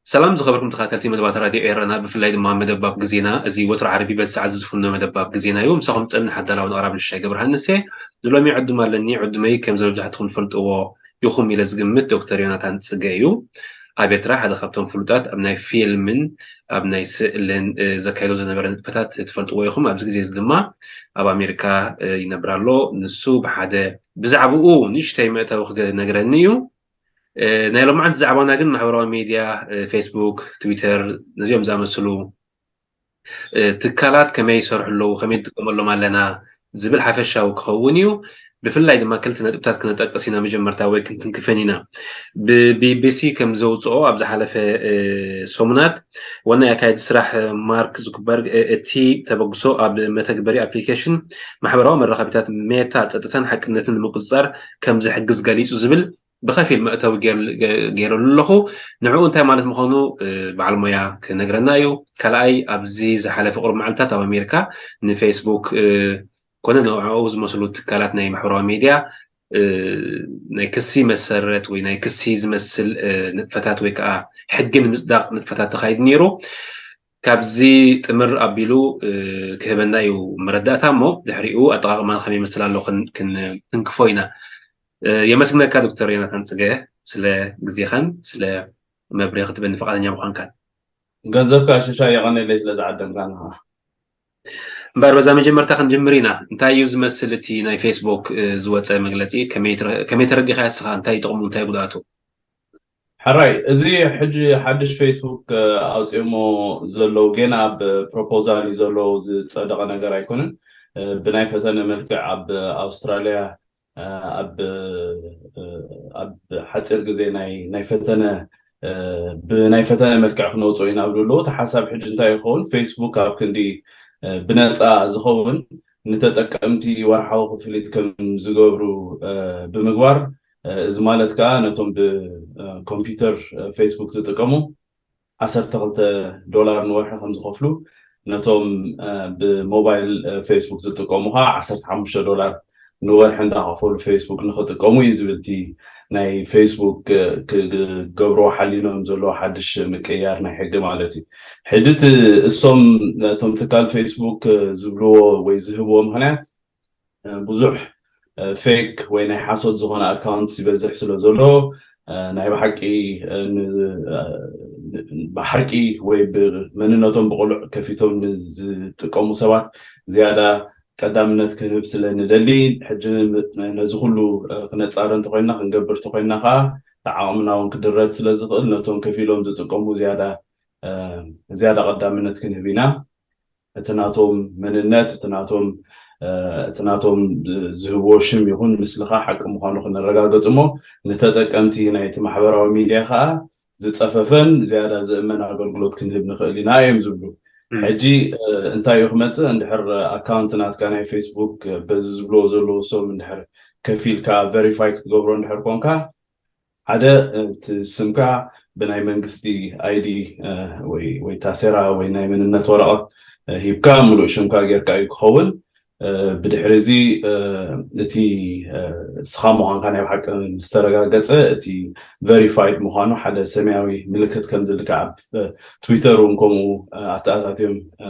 ሰላም ዝኸበርኩም ተኸታተልቲ መደባት ራድዮ ኤረና፣ ብፍላይ ድማ መደባብ ግዜና። እዚ ወትሮ ዓርቢ በዚ ሰዓት ዝፍኖ መደባብ ግዜና እዩ። ምሳኹም ጸንሕ ኣዳላውን ኣቕራብ ንሻይ ገብረሃንስ እየ። ንሎሚ ዕዱም ኣለኒ። ዕዱመይ ከም ዝበዛሕትኹም ትፈልጥዎ ኢኹም ኢለ ዝግምት ዶክተር ዮናታን ጽገ እዩ። ኣብ ኤርትራ ሓደ ካብቶም ፍሉጣት ኣብ ናይ ፊልምን ኣብ ናይ ስእልን፣ እ፣ ዘካይዶ ዝነበረ ንጥፈታት ትፈልጥዎ ኢኹም። ኣብዚ ግዜ እዚ ድማ ኣብ ኣሜሪካ፣ እ፣ ይነብር ኣሎ። ንሱ ብሓደ ብዛዕባኡ ንእሽተይ መእተዊ ክነግረኒ እዩ። እ፣ ናይ ሎማዓንቲ ዛዕባና ግን ማሕበራዊ ሜድያ፣ እ፣ ፌስቡክ፣ ትዊተር፣ ነዚኦም ዝኣመሰሉ፣ እ፣ ትካላት ከመይ ይሰርሑ ኣለዉ፣ ከመይ ንጥቀመሎም ኣለና ዝብል ሓፈሻዊ ክኸውን እዩ። ብፍላይ ድማ ክልተ ነጥብታት ክነጠቅስ ኢና። መጀመርታ ወይ ክንትንክፈን ኢና። ብቢቢሲ ከም ዘውፅኦ ኣብ ዝሓለፈ፣ እ፣ ሰሙናት ዋና ኣካየዲ ስራሕ ማርክ ዙክበርግ፣ እ፣ እቲ ተበግሶ ኣብ መተግበሪ ኣፕሊኬሽን ማሕበራዊ መራኸቢታት ሜታ ጸጥታን ሓቅነትን ንምቁጽጻር ከም ዝሕግዝ ገሊጹ ዝብል ብኸፊል መእተዊ ገይር-፣ ገ-፣ ገይረሉ ኣለኹ። ንዕኡ እንታይ ማለት ምዃኑ፣ እ፣ በዓል ሞያ ክነግረና እዩ። ካልኣይ፣ ኣብዚ ዝሓለፈ ቁሩብ መዓልታት ኣብ ኣሜሪካ ንፌስቡክ፣ እ፣ ኮነ ንዕኡ ዝመስሉ ትካላት ናይ ማሕበራዊ ሜድያ፣ እ፣ ናይ ክሲ መሰረት ወይ ናይ ክሲ ዝመስል፣ እ፣ ንጥፈታት ወይ ከዓ ሕጊ ንምጽዳቕ ንጥፈታት ተኻይዱ ነይሩ። ካብዚ ጥምር ኣቢሉ፣ እ፣ ክህበና እዩ መረዳእታ፣ እሞ ድሕሪኡ ኣጠቓቕማን ከመይ ይመስል ኣሎ ክን-፣ ክን-፣ ክንክፎ ኢና። እ፣ የመስግነካ ዶክተር ዮናታን ጽገ ስለ ግዜኻን ስለ መብርሂ ክትበኒ ፈቓደኛ ምዃንካን። ገንዘብካ ሽሻይ የቐንየለይ ስለ ዝዓደምካና። እምበር በዛ መጀመርታ ክንጅምር ኢና። እንታይ እዩ ዝመስል እቲ ናይ ፌስቡክ፣ እ፣ ዝወጸ መግለጺ? ከመይ ትረ-፣ ከመይ ተረዲኻዮ እስኻ? እንታይ እዩ ጥቕሙ? እንታይ እዩ ጉድኣቱ? ሕራይ፣ እዚ ሕጂ ሓድሽ ፌስቡክ፣ እ፣ ኣውጺኦሞ ዘለዉ፣ ገና ኣብ ፕሮፖዛል እዩ ዘሎ፣ ዝጸደቐ ነገር ኣይኮነን። እ፣ ብናይ ፈተነ መልክዕ ኣብ ኣውስትራልያ፣ እ፣ ኣብ፣ እ፣ ኣብ ሓጺር ግዜ ናይ፣ ናይ ፈተነ፣ እ፣ ብናይ ፈተነ መልክዕ ክነውጽኦ ኢና ይብሉ ኣለዉ። እቲ ሓሳብ ሕጂ እንታይ ይኸውን? ፌስቡክ ኣብ ክንዲ፣ እ፣ ብነጻ ዝኸውን ንተጠቀምቲ ወርሓዊ ክፍሊት ከም ዝገብሩ፣ እ፣ ብምግባር፣ እ፣ እዚ ማለት ከኣ ነቶም ብ፣ እ፣ ኮምፒውተር፣ እ፣ ፌስቡክ ዝጥቀሙ ዓሰርተ ክልተ ዶላር ንወርሒ ከም ዝኸፍሉ፣ ነቶም፣ እ፣ ብሞባይል፣ እ፣ ፌስቡክ ዝጥቀሙ ከኣ ዓሰርተ ሓሙሽተ ዶላር ንወርሒ እንዳኸፈሉ ፌስቡክ ንኽጥቀሙ እዩ ዝብል እቲ ናይ ፌስቡክ፣ እ፣ ክገብርዎ ሓሊኖም ዘለዎ ሓድሽ ምቅይያር ናይ ሕጊ ማለት እዩ። ሕጂ እቲ እሶም ነቶም ትካል ፌስቡክ፣ እ፣ ዝብልዎ ወይ ዝህብዎ ምኽንያት፣ እ፣ ብዙሕ፣ እ፣ ፌክ ወይ ናይ ሓሶት ዝኾነ ኣካውንት ይበዝሕ ስለ ዘሎ፣ እ፣ ናይ ብሓቂ፣ እ፣ ን-፣ እ፣ ብሓቂ ወይ ብመንነቶም ብቕሉዕ ከፊቶም ንዝጥቀሙ ሰባት ዝያዳ ቀዳምነት ክንህብ ስለ ንደሊ፣ ሕጂ ን-፣ ነዚ ኩሉ፣ እ፣ ክነጻረ እንተኾይንና፣ ክንገብር እንተኾይንና ከኣ እቲ ዓቕምና እውን ክድረት ስለ ዝኽእል፣ ነቶም ከፊሎም ዝጥቀሙ ዝያዳ፣ እ፣ ዝያዳ ቀዳምነት ክንህብ ኢና። እቲ ናቶም መንነት፣ እቲ ናቶም፣ እ፣ እቲ ናቶም ዝህብዎ ሽም ይኹን ምስልኻ ሓቂ ምዃኑ ክነረጋግጽ እሞ፣ ንተጠቀምቲ ናይቲ ማሕበራዊ ሚድያ ከኣ ዝጸፈፈን ዝያዳ ዝእመን ኣገልግሎት ክንህብ ንኽእል ኢና እዮም ዝብሉ። ሕጂ፣ እ፣ እንታይ እዩ ክመጽእ? እንድሕር ኣካውንት ናትካ ናይ ፌስቡክ፣ እ፣ በዚ ዝብልዎ ዘለዉ እሶም እንድሕር ከፊልካ ቨሪፋይ ክትገብሮ እንድሕር ኮንካ፣ ሓደ፣ እ፣ እቲ ስምካ ብናይ መንግስቲ ኣይዲ፣ እ፣ ወይ፣ ወይ ታሴራ ወይ ናይ መንነት ወረቐት፣ እ፣ ሂብካ፣ ምሉእ ሽምካ ጌርካ እዩ ክኸውን። እ፣ ብድሕሪ እዚ፣ እ፣ እቲ፣ እ፣ እስኻ ምዃንካ ናይ ብሓቂ ምስ ተረጋገጸ፣ እቲ ቨሪፋይድ ምዃኑ ሓደ ሰማያዊ ምልክት ከም ዝልካ ኣብ፣ እ፣ ትዊተር እውን ከምኡ፣ እ፣ ኣተኣታትዮም፣ እ፣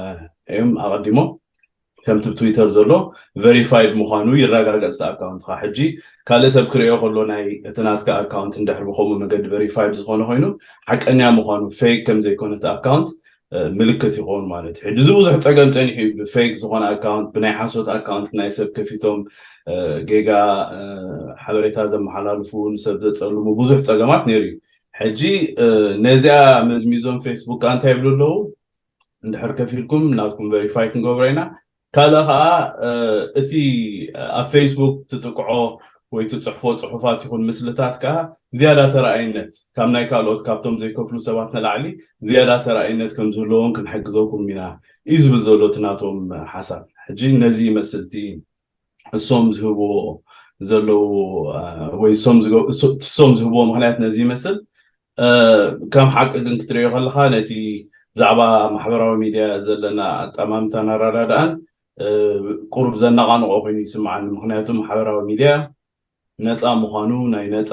እዮም ኣቐዲሞም። ከምቲ ኣብ ትዊተር ዘሎ ቨሪፋይድ ምዃኑ ይረጋገጽ ኣካውንትኻ። ሕጂ ካልእ ሰብ ክርእዮ ከሎ ናይ እቲ ናትካ ኣካውንት እንድሕር ብኸምኡ መገዲ ቨሪፋይድ ዝኾነ ኮይኑ ሓቀኛ ምዃኑ፣ ፌክ ከም ዘይኮነ እቲ ኣካውንት፣ እ፣ ምልክት ይኸውን ማለት እዩ። ሕጂ እዚ ብዙሕ ጸገም ጸኒሑ እዩ። ብፌክ ዝኾነ ኣካውንት፣ ብናይ ሓሶት ኣካውንት ናይ ሰብ ከፊቶም፣ እ፣ ጌጋ፣ እ፣ ሓበሬታ ዘመሓላልፉ፣ ንሰብ ዘጸልሙ ብዙሕ ጸገማት ነይሩ እዩ። ሕጂ፣ እ፣ ነዚኣ መዝሚዞም ፌስቡክ ከኣ እንታይ ይብሉ ኣለዉ? እንድሕር ከፊልኩም ናትኩም ቨሪፋይ ክንገብሮ ኢና። ካልእ ከዓ እቲ ኣብ ፌስቡክ ትጥቅዖ ወይ ትፅሕፎ ፅሑፋት ይኹን ምስልታት ከዓ ዝያዳ ተረኣይነት ካብ ናይ ካልኦት ካብቶም ዘይከፍሉ ሰባት ንላዕሊ ዝያዳ ተረኣይነት ከም ዝህልዎም ክንሕግዘኩም ኢና እዩ ዝብል ዘሎ እቲ ናቶም ሓሳብ። ሕጂ ነዚ ይመስል እቲ እሶም ዝህብዎ ዘለዉ ወይ እሶም ዝህብዎ ምክንያት ነዚ ይመስል። ከም ሓቂ ግን ክትሪኦ ከለካ ነቲ ብዛዕባ ማሕበራዊ ሚድያ ዘለና ኣጠማምታን ኣረዳድኣን ቁሩብ ዘነቃንቆ ኮይኑ ይስምዓኒ። ምክንያቱ ማሕበራዊ ሚድያ ነፃ ምኳኑ ናይ ነፃ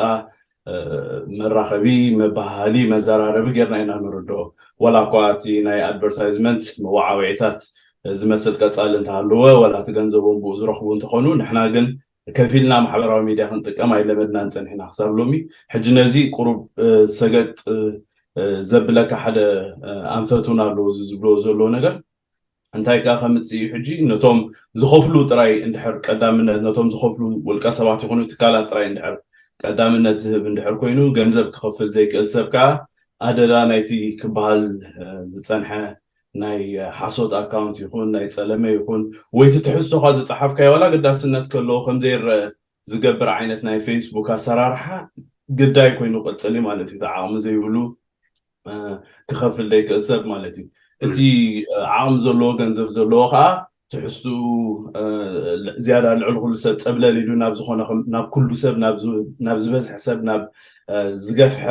መራኸቢ፣ መባሃሊ፣ መዘራረቢ ጌርና ኢና ንርድኦ። ዋላ እኳ እቲ ናይ ኣድቨርታይዝመንት መወዓውዒታት ዝመስል ቀፃሊ እንተሃለወ ዋላ እቲ ገንዘቦም ብኡ ዝረኽቡ እንተኾኑ ንሕና ግን ከፊልና ማሕበራዊ ሚድያ ክንጥቀም ኣይለመድናን ፀኒሕና ክሳብ ሎሚ። ሕጂ ነዚ ቁሩብ ሰገጥ ዘብለካ ሓደ ኣንፈት እውን ኣለዎ እዚ ዝብሎ ዘሎ ነገር እንታይ ከኣ ከምፅእ እዩ ሕጂ ነቶም ዝኸፍሉ ጥራይ እንድሕር ቀዳምነት ነቶም ዝኸፍሉ ውልቀ ሰባት ይኹኑ ትካላት ጥራይ እንድሕር ቀዳምነት ዝህብ እንድሕር ኮይኑ ገንዘብ ክኸፍል ዘይክእል ሰብ ከኣ ኣደዳ ናይቲ ክበሃል ዝፀንሐ ናይ ሓሶት ኣካውንት ይኹን ናይ ፀለመ ይኹን ወይቲ ትሕዝቶካ ዝፀሓፍካዮ ዋላ ገዳስነት ከለዎ ከምዘይረአ ዝገብር ዓይነት ናይ ፌስቡክ ኣሰራርሓ ግዳይ ኮይኑ ቀፅሊ ማለት እዩ። ዓቕሚ ዘይብሉ ክኸፍል ዘይክእል ሰብ ማለት እዩ። እቲ ዓቕሚ ዘለዎ ገንዘብ ዘለዎ ከዓ ትሕዝትኡ ዝያዳ ልዕሊ ኩሉ ሰብ ፀብለል ኢሉ ናብ ዝኾነ ናብ ኩሉ ሰብ ናብ ዝበዝሐ ሰብ ናብ ዝገፍሐ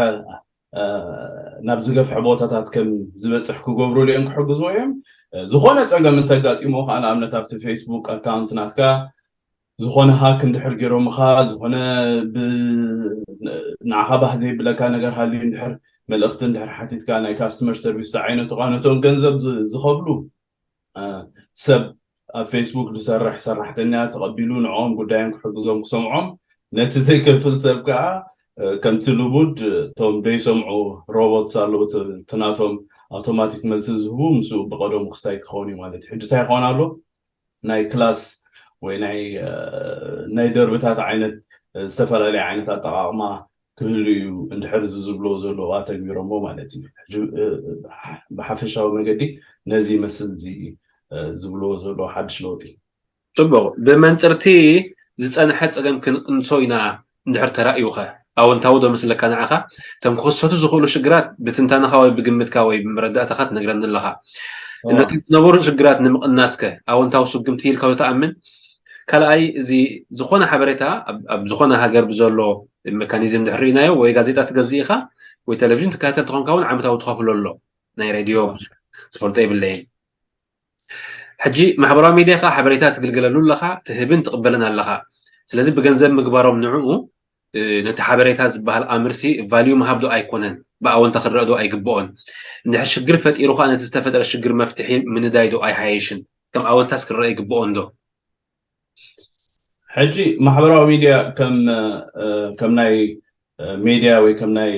ናብ ዝገፍሐ ቦታታት ከም ዝበፅሕ ክገብሩሉ እዮም ክሕግዝዎ እዮም። ዝኾነ ፀገም እንተጋጢሞ ከዓ ንኣብነት ኣብቲ ፌስቡክ ኣካውንት ናትካ ዝኾነ ሃክ እንድሕር ገይሮምኻ ዝኾነ ንዓኻ ባህ ዘይብለካ ነገር ሃልዩ እንድሕር መልእኽቲ እንድሕር ሓቲትካ ናይ ካስተመር ሰርቪስ ዝዓይነቱ ከዓ ነቶም ገንዘብ ዝኸፍሉ ሰብ ኣብ ፌስቡክ ዝሰርሕ ሰራሕተኛ ተቐቢሉ ንዕኦም ጉዳዮም ክሕግዞም ክሰምዖም ነቲ ዘይከፍል ሰብ ከዓ ከምቲ ልሙድ እቶም ደይሰምዑ ሮቦትስ ኣለዉ ትናቶም ኣውቶማቲክ መልሲ ዝህቡ ምስኡ ብቀደሙ ክስታይ ክኸውን እዩ ማለት እዩ። ሕጂ እንታይ ይኸውን ኣሎ ናይ ክላስ ወይ ናይ ናይ ደርብታት ዓይነት ዝተፈላለየ ዓይነት ኣጠቃቅማ ክህሉ እዩ እንድሕር እዚ ዝብሎ ዘለዉ ኣተግቢሮሞ ማለት እዩ። ብሓፈሻዊ መገዲ ነዚ ይመስል እዚ ዝብሎ ዘለዉ ሓድሽ ለውጢ። ፅቡቅ ብመንፅርቲ ዝፀንሐ ፀገም ክንቅንሶ ኢና እንድሕር ተራእዩኸ ኣወንታዊ ዶ መስለካ ንዓኻ? እቶም ክኽሰቱ ዝኽእሉ ሽግራት ብትንታነኻ ወይ ብግምትካ ወይ ብመረዳእታኻ ትነግረኒ ኣለኻ። እነቶም ዝነበሩ ሽግራት ንምቕናስከ ኣወንታዊ ስጉምቲ ኢልካ ዶ ትኣምን? ካልኣይ እዚ ዝኾነ ሓበሬታ ኣብ ዝኾነ ሃገር ብዘሎ መካኒዝም ድሕር ኢናዮ ወይ ጋዜጣ ትገዝእ ኢኻ ወይ ቴሌቪዥን ትከታተል ተኾንካ እውን ዓመታዊ ትኸፍሎ ኣሎ ናይ ሬድዮ ዝፈልጦ የብለይን። ሕጂ ማሕበራዊ ሚድያ ከ ሓበሬታ ትግልገለሉ ኣለኻ ትህብን ትቕበልን ኣለኻ። ስለዚ ብገንዘብ ምግባሮም ንዕኡ ነቲ ሓበሬታ ዝበሃል ኣምርሲ ቫልዩ ምሃብ ዶ ኣይኮነን ብኣወንታ ክረአ ዶ ኣይግብኦን? እንድሕር ሽግር ፈጢሩ ከኣ ነቲ ዝተፈጠረ ሽግር መፍትሒ ምንዳይ ዶ ኣይሓይሽን? ከም ኣወንታስ ክረአ ይግብኦን ዶ? ሕጂ ማሕበራዊ ሚድያ ከም ከም ናይ ሚድያ ወይ ከም ናይ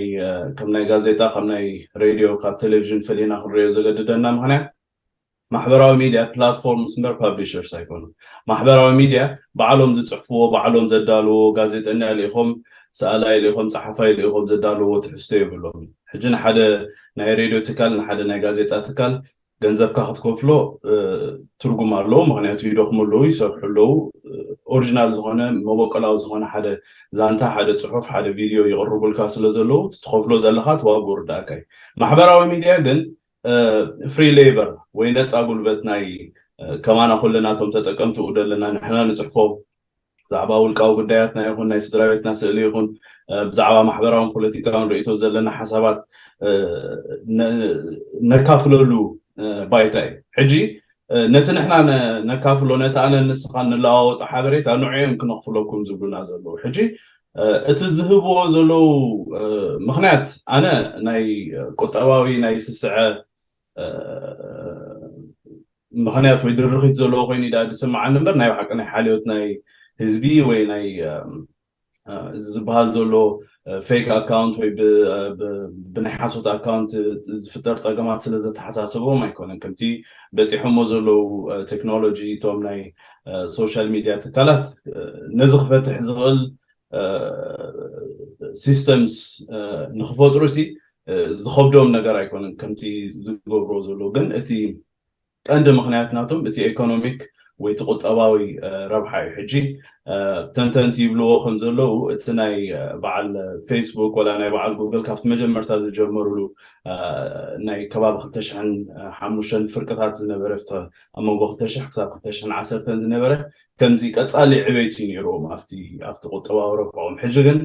ከም ናይ ጋዜጣ ከም ናይ ሬድዮ ካብ ቴሌቪዥን ፈሊና ክንሪኦ ዘገድደና ምክንያት ማሕበራዊ ሚድያ ፕላትፎርምስ እምበር ፓብሊሸርስ ኣይኮኑን። ማሕበራዊ ሚድያ ባዕሎም ዝፅሕፍዎ ባዕሎም ዘዳልዎ ጋዜጠኛ ልኢኾም ሰኣላይ ልኢኾም ፀሓፋይ ልኢኾም ዘዳልዎ ትሕዝቶ የብሎም። ሕጂ ንሓደ ናይ ሬድዮ ትካል ንሓደ ናይ ጋዜጣ ትካል ገንዘብካ ክትከፍሎ ትርጉም ኣለዎ። ምክንያቱ ይደኽሙ ኣለዉ፣ ይሰርሑ ኣለዉ። ኦሪጂናል ዝኾነ መበቆላዊ ዝኾነ ሓደ ዛንታ ሓደ ፅሑፍ ሓደ ቪድዮ ይቕርቡልካ ስለ ዘለዉ ትኸፍሎ ዘለኻ እቲ ዋግኡ ርዳእካ እዩ። ማሕበራዊ ሚድያ ግን ፍሪ ሌበር ወይ ነፃ ጉልበት ናይ ከማና ኩልና እቶም ተጠቀምቲ ኡ ዘለና ንሕና ንፅሕፎ ብዛዕባ ውልቃዊ ጉዳያትና ይኹን ናይ ስድራ ቤትና ስእሊ ይኹን ብዛዕባ ማሕበራውን ፖለቲካውን ርእቶ ዘለና ሓሳባት ነካፍለሉ ባይታ እዩ። ሕጂ ነቲ ንሕና ነካፍሎ ነቲ ኣነ ንስኻ ንለዋወጦ ሓበሬታ ንዕኦም ክነኽፍለኩም ዝብሉና ዘለዉ ሕጂ እቲ ዝህብዎ ዘለዉ ምክንያት ኣነ ናይ ቁጠባዊ ናይ ስስዐ ምክንያት ወይ ድርኺት ዘለዎ ኮይኑ ዳ ዝስምዓኒ እምበር ናይ ብሓቂ ናይ ሓልዮት ናይ ህዝቢ ወይ ናይ እዚ ዝበሃል ዘሎ ፌክ ኣካውንት ወይ ብናይ ሓሶት ኣካውንት ዝፍጠር ፀገማት ስለ ዘተሓሳስቦም ኣይኮነን። ከምቲ በፂሖሞ ዘለዉ ቴክኖሎጂ እቶም ናይ ሶሻል ሚድያ ትካላት ነዚ ክፈትሕ ዝኽእል ሲስተምስ ንክፈጥሩ ሲ ዝኸብዶም ነገር ኣይኮነን። ከምቲ ዝገብሮ ዘሎ ግን እቲ ቀንዲ ምክንያት ናቶም እቲ ኤኮኖሚክ ወይ እቲ ቁጠባዊ ረብሓ እዩ። ሕጂ ተንተንቲ ይብልዎ ከም ዘለዉ እቲ ናይ በዓል ፌስቡክ ወላ ናይ በዓል ጉግል ካብቲ መጀመርታ ዝጀመሩሉ ናይ ከባቢ ክልተ ሽሕን ሓሙሽተን ፍርቅታት ዝነበረ ኣብ መንጎ ክልተ ሽሕ ክሳብ ክልተ ሽሕን ዓሰርተን ዝነበረ ከምዚ ቀፃሊ ዕቤት እዩ ነይርዎም ኣብቲ ቁጠባዊ ረብሖም። ሕጂ ግን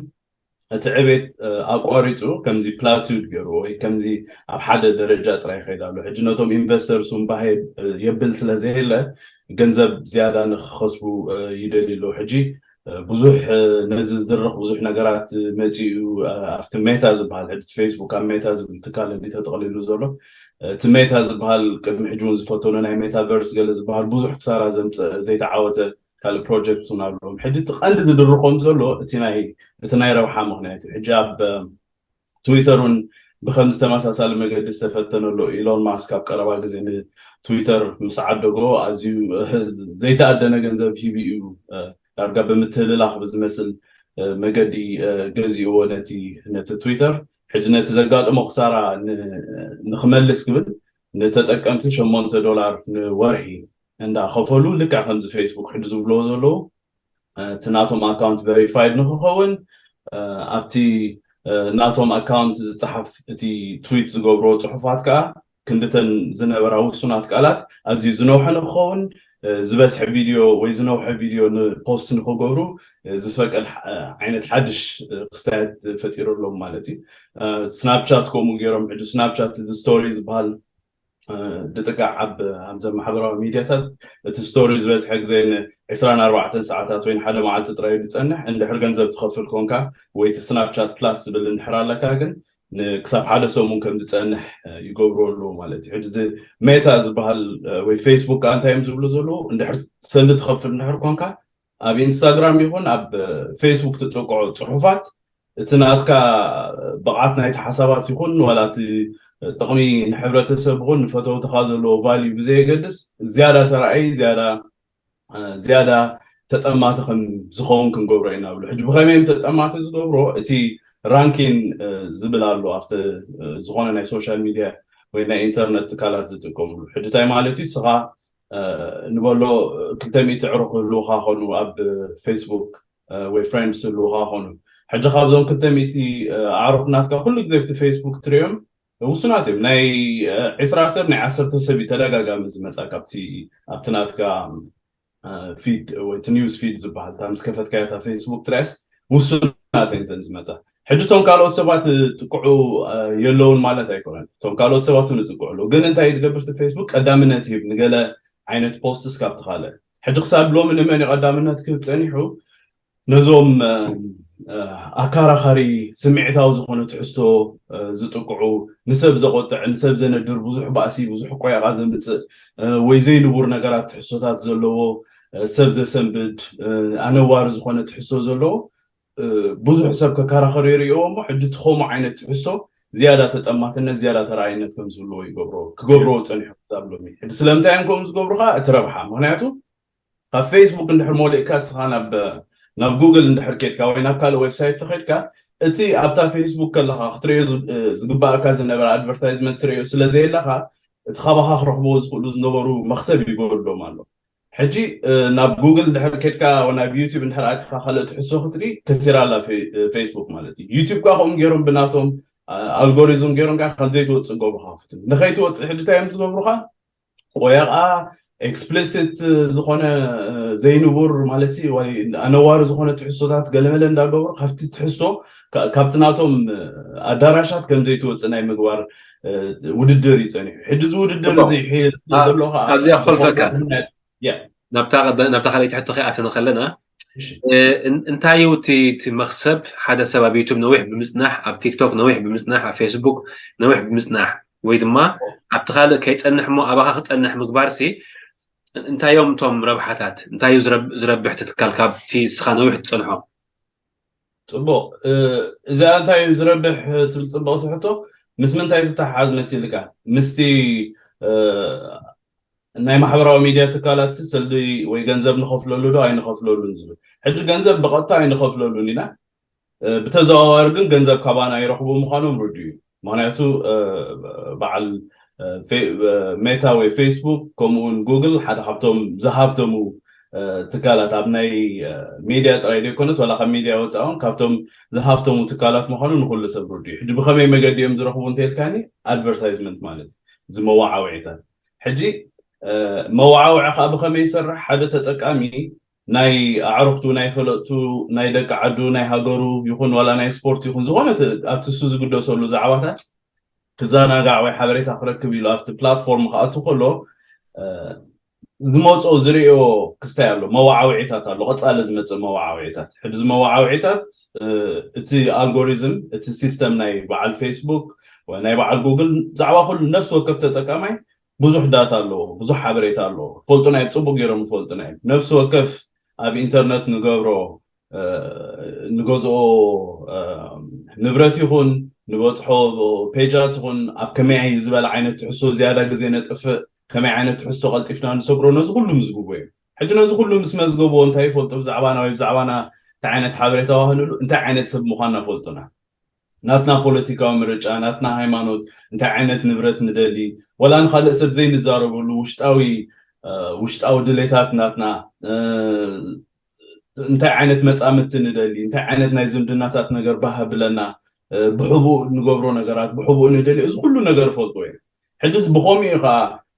እቲ ዕቤት ኣቋሪፁ ከምዚ ፕላቲው ገይሩ ወይ ከምዚ ኣብ ሓደ ደረጃ ጥራይ ይኸይድ ኣሎ። ሕጂ ነቶም ኢንቨስተርስ እውን ባህ የብል ስለ ዘየለ ገንዘብ ዝያዳ ንክኸስቡ ይደልዩ ኣለዉ። ሕጂ ብዙሕ ነዚ ዝድርኽ ብዙሕ ነገራት መፂኡ ኣብቲ ሜታ ዝበሃል ሕጂ ፌስቡክ ኣብ ሜታ ዝብል ትካል እንዲ ተጠቕሊሉ ዘሎ እቲ ሜታ ዝበሃል ቅድሚ ሕጂ እውን ዝፈተኑ ናይ ሜታቨርስ ገለ ዝበሃል ብዙሕ ክሳራ ዘምፀ ዘይተዓወተ ካልእ ፕሮጀክት እውን ኣለዎም። ሕጂ እቲ ቀንዲ ዝድርኾም ዘሎ እቲ ናይ ረብሓ ምክንያት እዩ። ሕጂ ኣብ ትዊተር እውን ብከምዚ ተመሳሳሊ መገዲ ዝተፈተነሎ ኢሎን ማስክ ኣብ ቀረባ ግዜ ንትዊተር ምስ ዓደጎ ኣዝዩ ዘይተኣደነ ገንዘብ ሂቡ እዩ ዳርጋ ብምትህልላኽ ብዝመስል መገዲ ገዚእዎ ነቲ ነቲ ትዊተር። ሕጂ ነቲ ዘጋጠሞ ክሳራ ንክመልስ ክብል ንተጠቀምቲ ሸሞንተ ዶላር ንወርሒ እንዳኸፈሉ ልክዕ ከምዚ ፌስቡክ ሕጂ ዝብልዎ ዘለዉ እቲ ናቶም ኣካውንት ቨሪፋይድ ንክኸውን ኣብቲ ናቶም ኣካውንት ዝፀሓፍ እቲ ትዊት ዝገብርዎ ፅሑፋት ከዓ ክንድተን ዝነበራ ውሱናት ቃላት ኣዝዩ ዝነውሐ ንክኸውን ዝበዝሐ ቪድዮ ወይ ዝነውሐ ቪድዮ ንፖስት ንክገብሩ ዝፈቀድ ዓይነት ሓድሽ ክስታያት ፈጢሩሎም ማለት እዩ። ስናፕቻት ከምኡ ገይሮም ሕጂ ስናፕቻት እዚ ስቶሪ ዝበሃል ብጥቃዕ ኣብ ኣብዘ ማሕበራዊ ሚድያታት እቲ ስቶሪ ዝበዝሐ ግዜ ን24 ሰዓታት ወይ ሓደ መዓልቲ ጥራይ ዝፀንሕ እንድሕር ገንዘብ ትኸፍል ኮንካ ወይ እቲ ስናፕቻት ፕላስ ዝብል እንድሕር ኣለካ ግን ክሳብ ሓደ ሰሙን ከም ዝፀንሕ ይገብሩ ኣለዉ ማለት እዩ። ሕጂ ሜታ ዝበሃል ወይ ፌስቡክ ከዓ እንታይ እዮም ዝብሉ ዘለዉ እንድሕር ሰንድ ትኸፍል እንድሕር ኮንካ ኣብ ኢንስታግራም ይኹን ኣብ ፌስቡክ ትጥቅዖ ፅሑፋት እቲ ናትካ ብቕዓት ናይቲ ሓሳባት ይኹን ዋላ እቲ ጥቕሚ ንሕብረተሰብ ይኹን ንፈተውትኻ ዘለዎ ቫልዩ ብዘየገድስ ዝያዳ ተራእይ ዝያዳ ዝያዳ ተጠማቲ ከም ዝኸውን ክንገብሮ ኢና ብሉ። ሕጂ ብኸመይ እዮም ተጠማቲ ዝገብሮ? እቲ ራንኪን ዝብል ኣሎ ኣብቲ ዝኾነ ናይ ሶሻል ሚድያ ወይ ናይ ኢንተርነት ትካላት ዝጥቀምሉ። ሕጂ እንታይ ማለት እዩ? ስኻ ንበሎ ክልተ ሚእቲ ዕሩኽ ህልውኻ ኾኑ ኣብ ፌስቡክ ወይ ፍሬንድስ ህልውኻ ኾኑ። ሕጂ ካብዞም ክልተ ሚእቲ ኣዕሩኽ ናትካ ኩሉ ግዜ ኣብቲ ፌስቡክ ትሪኦም ውሱናት እዮም። ናይ ዒስራ ሰብ ናይ ዓሰርተ ሰብ እዩ ተደጋጋሚ ዝመፃ ካብቲ ኣብቲ ናትካ ፊድ ወይ እቲ ኒውስ ፊድ ዝበሃል እታ ምስ ከፈትካዮ እታ ፌስቡክ ትሪኣስ ውሱናት እየን እተን ዝመፃ። ሕጂ እቶም ካልኦት ሰባት ጥቅዑ የለውን ማለት ኣይኮነን። እቶም ካልኦት ሰባት እውን ይጥቅዑ ኣለዉ። ግን እንታይ እዩ ዝገብር እቲ ፌስቡክ ቀዳምነት ይህብ ንገለ ዓይነት ፖስትስ ካብቲ ካልእ። ሕጂ ክሳብ ሎሚ ንመን እዩ ቀዳምነት ክህብ ፀኒሑ? ነዞም ኣካራኻሪ ስምዒታዊ ዝኾነ ትሕዝቶ ዝጥቅዑ ንሰብ ዘቆጥዕ ንሰብ ዘነድር ብዙሕ ባእሲ ብዙሕ ቆያቓ ዘምፅእ ወይ ዘይንቡር ነገራት ትሕዝቶታት ዘለዎ ሰብ ዘሰንብድ ኣነዋሪ ዝኾነ ትሕዝቶ ዘለዎ ብዙሕ ሰብ ከከራኸሩ ይርእዎ እሞ ሕጂ እቲ ከምኡ ዓይነት ትሕዝቶ ዝያዳ ተጠማትነት ዝያዳ ተረኣይነት ከም ዝህልዎ ይገብሮ ክገብርዎ ፀኒሑ ክሳብ ሎሚ። ሕጂ ስለምንታይ እዮም ከምኡ ዝገብሩ ከዓ እቲ ረብሓ ምክንያቱ ካብ ፌስቡክ እንድሕር መሊእካ እስኻ ናብ ናብ ጉግል እንድሕር ኬድካ ወይ ናብ ካልእ ዌብሳይት ተኸድካ እቲ ኣብታ ፌስቡክ ከለካ ክትሪኦ ዝግባእካ ዝነበረ ኣድቨርታይዝመንት ትሪኦ ስለ ዘየለካ እቲ ካባካ ክረክብዎ ዝክእሉ ዝነበሩ መክሰብ ይጎድሎም ኣሎ። ሕጂ ናብ ጉግል እንድሕር ኬድካ ናብ ዩቲብ እንድሕር ኣቲካ ካልእ ትሕሶ ክትርኢ ከሲራ ኣላ ፌስቡክ ማለት እዩ። ዩቲብ ካ ከምኡ ገይሮም ብናቶም ኣልጎሪዝም ገይሮም ካ ከምዘይትወፅእ ገብሩካ ፍትን ንከይትወፅእ ሕጂ እንታይ እዮም ዝገብሩካ ቆየቓ ኤክስፕሊሲት ዝኾነ ዘይንቡር ማለት ወይ ኣነዋሪ ዝኾነ ትሕሶታት ገለመለ እንዳገበሩ ካብቲ ትሕሶ ካብቲ ናቶም ኣዳራሻት ከም ዘይትወፅእ ናይ ምግባር ውድድር እዩ ፀኒሑ። ሕጂ እዚ ውድድር እዚ ይሕየል ዘሎ ከዓ ኣብዚኣ ክኸልፈካ ናብታ ካልኣይቲ ሕቶ ከይኣተና ከለና እንታይ እዩ እቲ መክሰብ ሓደ ሰብ ኣብ ዩቱብ ነዊሕ ብምፅናሕ ኣብ ቲክቶክ ነዊሕ ብምፅናሕ ኣብ ፌስቡክ ነዊሕ ብምፅናሕ ወይ ድማ ኣብቲ ካልእ ከይፀንሕ እሞ ኣባኻ ክፀንሕ ምግባር ሲ እንታይ እዮም እቶም ረብሓታት እንታይ እዩ ዝረብሕ ትትካል ካብቲ እስኻ ነዊሕ ትፀንሖ ፅቡቅ እዚኣ እንታይ እዩ ዝረብሕ ትብል ፅብቅቲ ሕቶ ምስ ምንታይ ትተሓሓዝ መሲልካ ምስቲ ናይ ማሕበራዊ ሚድያ ትካላት ሰልዲ ወይ ገንዘብ ንኸፍለሉ ዶ ኣይንኸፍለሉን ዝብል ሕጂ ገንዘብ ብቐጥታ ኣይንኸፍለሉን ኢና ብተዘዋዋሪ ግን ገንዘብ ካባና ይረኽቡ ምዃኖም ርዱ እዩ ምክንያቱ በዓል ሜታ ወይ ፌስቡክ ከምኡውን ጉግል ሓደ ካብቶም ዝሃፍተሙ ትካላት ኣብ ናይ ሚድያ ጥራይ ዘይኮነስ ዋላ ካብ ሚድያ ወፃእን ካብቶም ዝሃፍተሙ ትካላት ምኳኑ ንኩሉ ሰብ ርዱ እዩ። ሕጂ ብከመይ መገዲ እዮም ዝረኽቡ እንተልካኒ ኣድቨርታይዝመንት ማለት እዩ። እዚ መዋዓውዒታት ሕጂ መዋዓውዒ ከዓ ብከመይ ይሰርሕ? ሓደ ተጠቃሚ ናይ ኣዕሩኽቱ ናይ ፈለጥቱ ናይ ደቂ ዓዱ ናይ ሃገሩ ይኹን ዋላ ናይ ስፖርት ይኹን ዝኾነ ኣብቲ እሱ ዝግደሰሉ ዛዕባታት ክዘናጋዕ ወይ ሓበሬታ ክረክብ ኢሉ ኣብቲ ፕላትፎርም ክኣቱ ከሎ ዝመፆ ዝርእዮ ክስታይ ኣሎ፣ መዋዓውዒታት ኣሎ፣ ቀፃሊ ዝመፅእ መዋዓውዒታት። ሕዚ እዚ መዋዓውዒታት እቲ ኣልጎሪዝም እቲ ሲስተም ናይ በዓል ፌስቡክ ወይ ናይ በዓል ጉግል ብዛዕባ ኩሉ ነፍሲ ወከፍ ተጠቃማይ ብዙሕ ዳታ ኣለዎ፣ ብዙሕ ሓበሬታ ኣለዎ። ፈልጡና እዮም፣ ፅቡቅ ገይሮም ይፈልጡና እዮም። ነፍሲ ወከፍ ኣብ ኢንተርነት ንገብሮ ንገዝኦ ንብረት ይኹን ንበፅሖ ፔጃት ይኹን ኣብ ከመይ ዝበለ ዓይነት ትሕዝቶ ዝያዳ ግዜ ነጥፍእ፣ ከመይ ዓይነት ትሕዝቶ ቀልጢፍና ንሰግሮ፣ ነዚ ኩሉ ምዝግቦ እዮም። ሕጂ ነዚ ኩሉ ምስ መዝገብዎ እንታይ ይፈልጡ? ብዛዕባና ወይ ብዛዕባና እንታይ ዓይነት ሓበሬታ ዋህልሉ፣ እንታይ ዓይነት ሰብ ምዃንና ፈልጡና። ናትና ፖለቲካዊ ምርጫ፣ ናትና ሃይማኖት፣ እንታይ ዓይነት ንብረት ንደሊ፣ ወላ ንካልእ ሰብ ዘይንዛረበሉ ውሽጣዊ ውሽጣዊ ድሌታት ናትና እንታይ ዓይነት መፃምድቲ ንደሊ፣ እንታይ ዓይነት ናይ ዝምድናታት ነገር ባህ ብለና፣ ብሕቡእ ንገብሮ ነገራት ብሕቡእ ንደሊ፣ እዚ ኩሉ ነገር ይፈልጥዎ እዮም። ሕጂ እዚ ብኸምኡ እዩ ከዓ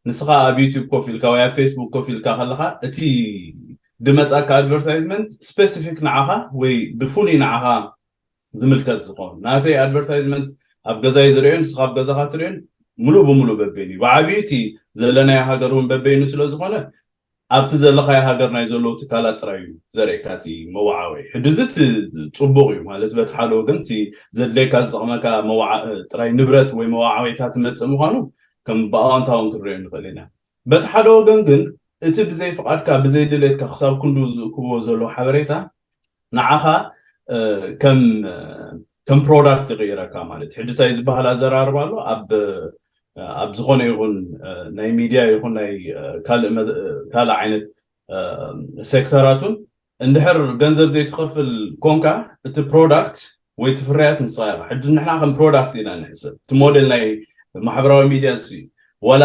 ንስኻ ኣብ ዩቲዩብ ኮፍ ኢልካ ወይ ኣብ ፌስቡክ ኮፍ ኢልካ ከለካ እቲ ድመፃካ ኣድቨርታይዝመንት ስፔሲፊክ ንዓኻ ወይ ብፍሉይ ንዓኻ ዝምልከት ዝኾኑ ናተይ ኣድቨርታይዝመንት ኣብ ገዛይ ዝርእዮን ንስኻ ኣብ ገዛኻ ትርእዮን ሙሉእ ብሙሉእ በበይኑ እዩ። ብዓብዩ እቲ ዘለናዮ ሃገር እውን በበይኑ ስለ ዝኾነ ኣብቲ ዘለኻዮ ሃገር ናይ ዘለዉ ትካላት ጥራይ እዩ ዘርእየካ እቲ መዋዓወይ። ሕጂ እዚ እቲ ፅቡቕ እዩ ማለት በቲ ሓደ ወገን እቲ ዘድለየካ ዝጠቕመካ መዋዓ- ጥራይ ንብረት ወይ መዋዓወይታ ትመፅእ ምዃኑ ከም ብኣዋንታውን ክንሪኦ ንኽእል ኢና። በቲ ሓደ ወገን ግን እቲ ብዘይ ፍቓድካ ብዘይ ድሌትካ ክሳብ ክንዱ ዝእክብዎ ዘለዉ ሓበሬታ ንዓኻ ከም ከም ፕሮዳክት ይቕይረካ ማለት ሕጂ እንታይ ዝበሃል ኣዘራርባ ኣሎ ኣብ ኣብ ዝኾነ ይኹን ናይ ሚድያ ይኹን ናይ ካልእ ዓይነት ሴክተራቱን እንድሕር ገንዘብ ዘይትኸፍል ኮንካ እቲ ፕሮዳክት ወይ እቲ ፍርያት ንስኻ ኢኻ። ሕጂ ንሕና ከም ፕሮዳክት ኢና ንሕሰብ። እቲ ሞዴል ናይ ማሕበራዊ ሚድያ እሱ እዩ። ወላ